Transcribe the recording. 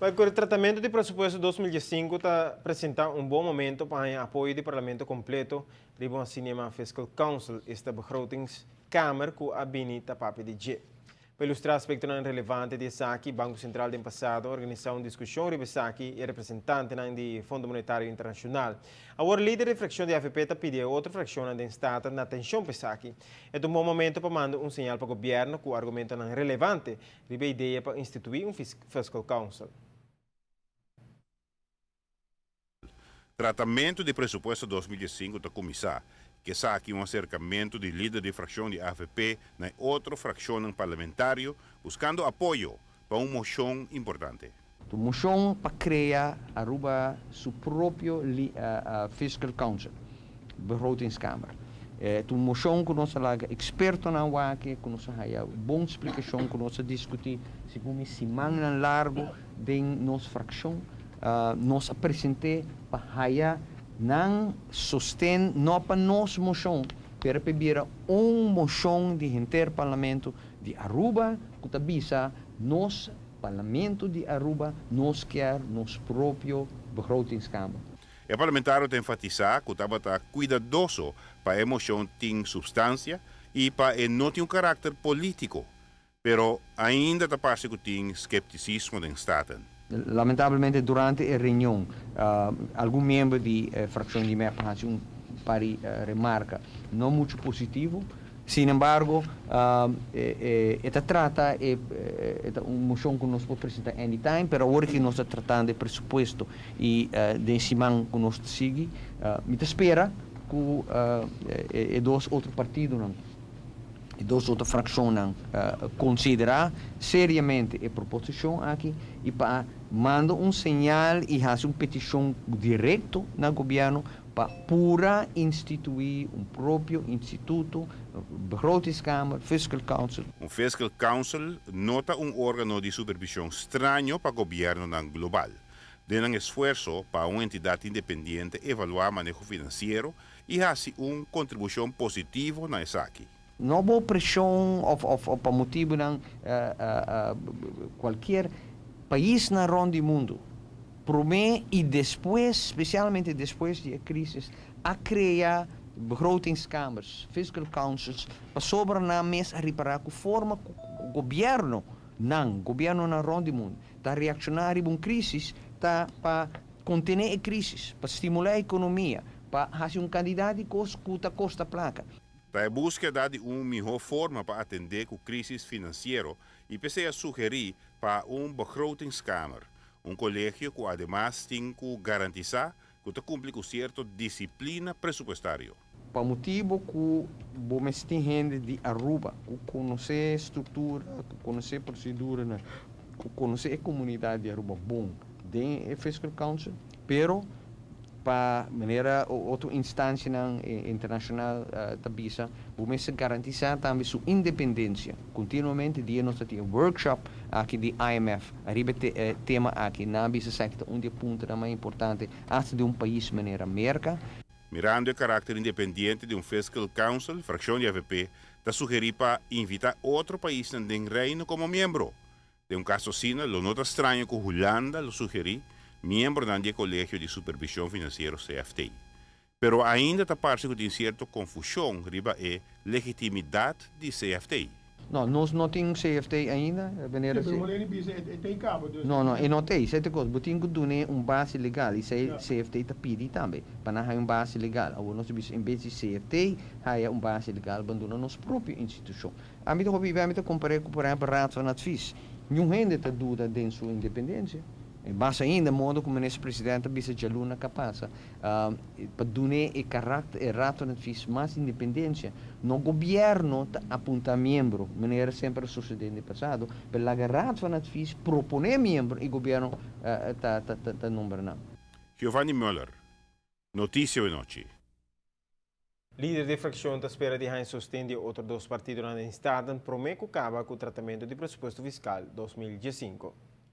Bai ku e tratamentu di presupuesto 2015 ta presentá un bon momento pa haña apoyo di Parlamento kompleto riba un asinema Fiscal Council, esta Begrotingskamer ku a bini ta papia di dje. Pa ilustrá aspektonan relevante di esaki, Banko Sentral den pasado a organisá un diskushon riba esaki i e representantenan di Fondo Monetario Internashonal. Awor lider di frakshon di avp ta pidi e otro frakshonnan den Staten na atenshon pa esaki. E ta un bon momento pa manda un señal pa gobièrnu ku argumentonan relevante riba e idea pa instituí un Fiscal Council. Tratamentu di presupuesto 2015 ta kuminsá. Ku esaki un aserkamentu di lider di frakshon di avp na e otro frakshonnan parlamentario buskando apoyo pa un moshon importante. Tu moshon pa krea Aruba su propio Fiscal Council, Begrotingskamer. Ta un moshon ku nos a laga ekspertonan wak, ku nos a haya bon splikashon, ku nos a diskutí segun e simannan largu den nos frakshon. Nos a present'é pa haya nan sosten no pa nos moshon, pero pa e bira un moshon di henter Parlamento di Aruba ku ta bisa nos Parlamento di Aruba nos kier nos propio begrotingskamer. E parlamentario ta enfatisá ku tabata kuidadoso pa e moshon tin supstansia i pa e no tin un karakter polítiko. Pero ainda ta parse ku tin skeptisismo den Staten. Lamentablemente durante e reunion algun miembro di e frakshon di mep a hasi un par di remarka no muchu positivo. Sin embargo e ta trata e ta un moshon ku nos por presenta anytime, pero awor ki nos ta tratando e presupuesto i den siman ku nos ta sigui mi ta spera ku e dos otro partidonan, E dos otro frakshonnan konsiderá seriamente e proposishon aki i pa manda un señal i hasi un petishon direkto na gobièrnu pa pura instituí un propio instituto, Begrotingskamer, Fiscal Council. Un Fiscal Council no ta un órgano di supervishon straño pa gobièrnunan global. Den nan esfuerso pa un entidat independiente evaluá maneho finansiero i hasi un kontribushon positivo na esaki. No bo preshon of of pa motibunan kualkier paisnan rond di mundu promé i despues, spesialmente despues di e krisis, a krea begrotingskamers, fiscal councils, pasobra nan mes a ripará ku forma ku gobièrnu nan, gobièrnunan rond di mundu, ta reakshoná riba un krisis ta pa kontené e krisis, pa stimulá e ekonomia, pa hasi un kantidat di kos ku ta kosta plaka. Ta e búskeda di un mihó forma pa atendé ku krísis finansiero i p'esei a sugerí pa un begrotingskamer, un kolegio ku ademas tin ku garantisá ku ta kumpli ku sierto disiplina presupuestario. Pa motibu ku bo mester tin hende di Aruba ku konosé struktura, ku konosé proseduranan, ku konosé e komunidat di Aruba bon den e Fiscal Council, pero pa manera otro instansianan internashonal ta bisa, bo mester garantisá tambe su independensia. Kontinuamente dia nos ta tin e workshop aki di IMF ariba e tema aki. Nan a bisa esaki ta un di e puntonan mas importante hasta den un pais manera Merka. Mirando e karakter independiente di un Fiscal Council, frakshon di avp ta sugerí pa invitá otro paisnan den Reino komo miembro. Den un kaso asina, lo no ta straño ku Hulanda lo sugerí miembronan di e Kolegio di Supervishon Finansiero, CFT. Pero ainda ta parse ku tin sierto konfushon riba e legitimidat di CFT. No, nos no tin CFT ainda, meneer. Sí, pero Moleni bisa e t'ei kaba, dus. No, no, e no t'ei. Esei ta e kos. Bo tin ku dun'é un base legal i esei CFT ta pidi tambe, pa nan haya un base legal. Awor nos ta bisa en bes di CFT haya un base legal, ban duna nos propio institushon. Ami ta hopi bia mi ta kompar'é ku por ehèmpel Raad van Advies. Niun hende ta duda den su independensia. E mas ainda modo ku Minister President a bisa djaluna ka pasa pa dun'é e karakter e Raad van Advies mas independensia. No gobièrnu ta apuntá miembro, manera semper a sosodé den pasado, pero laga Raad van Advies proponé miembro i gobièrnu ta ta nombra nan. Giovanni Muller, Noticia Awenochi. Lider di frakshon ta spera di haña sosten di e otro dos partidonan den Staten promé ku kaba ku tratamentu di presupuesto fiskal 2015.